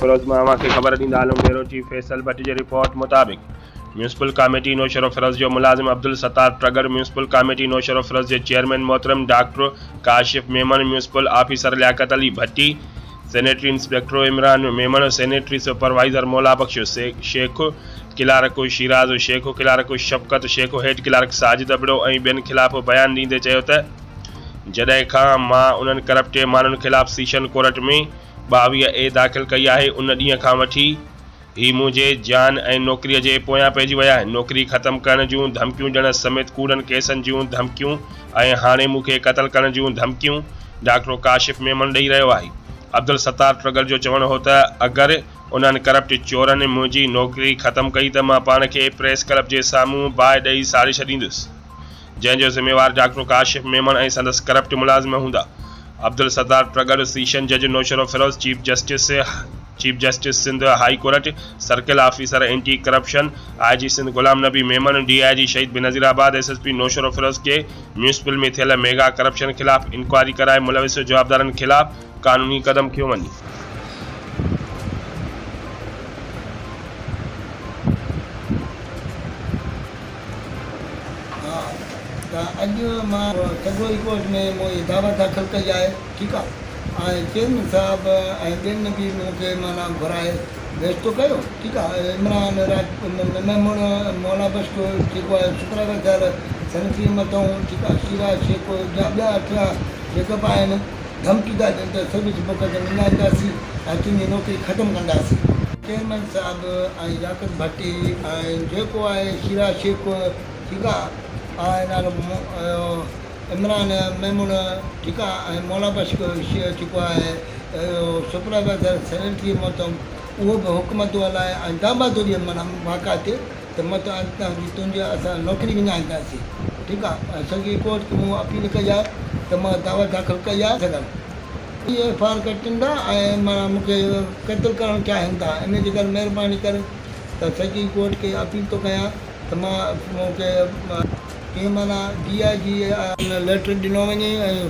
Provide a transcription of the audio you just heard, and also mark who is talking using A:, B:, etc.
A: نوشهروفيروز مان اوهان کي خبر ڏيندا هلون بيورو چيف فيصل ڀٽ جي رپورٽ مطابق ميونسپل ڪاميٽي نوشهروفيروز جو ملازم عبدالستار ٽڳڙ ميونسپل ڪاميٽي نوشهروفيروز جي چيئرمين محترم doctor Kashif Memon municipal officer Liaquat Ali Bhatti sanitary inspector Imran Memon sanitary supervisor Maula Bakhsh Shaikh clerk Shiraz Shaikh clerk Shafqat Shaikh head clerk Sajid Abro ۽ ٻين خلاف بيان ڏيندي چيو ته جڏهن کان مان انهن ڪرپٽي ماڻهن خلاف سيشن ڪورٽ ۾ 22 اي داخل ڪئي آهي ان ڏينهن کان وٺي هي منهنجي جان ۽ نوڪري جي پويان پئجي ويا آهن. نوڪري ختم ڪرڻ جون ڌمڪيون ڏيڻ سميت ڪوڙن ڪيسن جون ڌمڪيون ۽ هاڻي مون کي قتل ڪرڻ جون ڌمڪيون ڊاڪٽر ڪاشف ميمڻ ڏئي رهيو آهي. عبدالستار ٽڳڙ جو چوڻ هو ته اگر انهن ڪرپٽ چورن منهنجي نوڪري ختم ڪئي ته مان پاڻ کي پريس ڪلب جي سامهون باهه ڏئي ساڙي ڇڏيندس. جنهن جو ذميوار ڊاڪٽر ڪاشف ميمڻ ۽ سندس ڪرپٽ ملازم هوندا. عبدالستار ٽڳڙ سيشن جج Naushahro Feroze, chief justice chief justice Sindh high court, circle officer anti corruption, I G Sindh Ghulam Nabi Memon, D I G Shaheed Benazirabad, S S P Naushahro Feroze کي municipal ۾ ٿيل mega corruption خلاف inquiry ڪرائي ملوث جوابدارن خلاف قانوني قدم کنيو وڃي.
B: ها ته اڄ مان سگهو ئي ڪورٽ ۾ مون هي دعويٰ داخل ڪئي آهي ٺيڪ آ ۽ چيئرمين صاحب ۽ ٻين به مون کي معنيٰ گهرائي ويستو ڪيو ٺيڪ آ عمران ميمڻ مولا بخش جيڪو آهي سپروائيزر صنفي متون ٺيڪ آ شيراز شيخ يا ٻيا ٽيا جيڪي به آهن ڌمڪي ٿا ڏين ته سروس بڪ کي مڃائينداسين ۽ تنهنجي نوڪري ختم ڪنداسين. چيئرمين صاحب ۽ لياقت ڀٽي ۽ جيڪو آهي شيراز شيخ ٺيڪ آ ۽ نالو عمران ميمڻ ٺيڪ آ ۽ مولا بخش جيڪو آهي سپروائيزر سينيٽري محترم اهو به حڪم ٿو هلائي ۽ دانبا ٿو ڏئي معنيٰ باقاعدي ته متان تنهنجي اسان نوڪري وڃائينداسين ٺيڪ آ ۽ سڄي ڪورٽ کي مون اپيل ڪئي آهي ته مان دعويٰ داخل ڪئي آهي سگهن اي ايف آر ڪٽين ٿا ۽ معنيٰ مون کي قتل ڪرڻ چاهين ٿا ان جي ڪري مهرباني ڪري ته سڄي ڪورٽ کي اپيل ٿو ڪيان ته مان مون کي ڪي معنيٰ ڊي I جي ليٽر ڏنو وڃي ۽.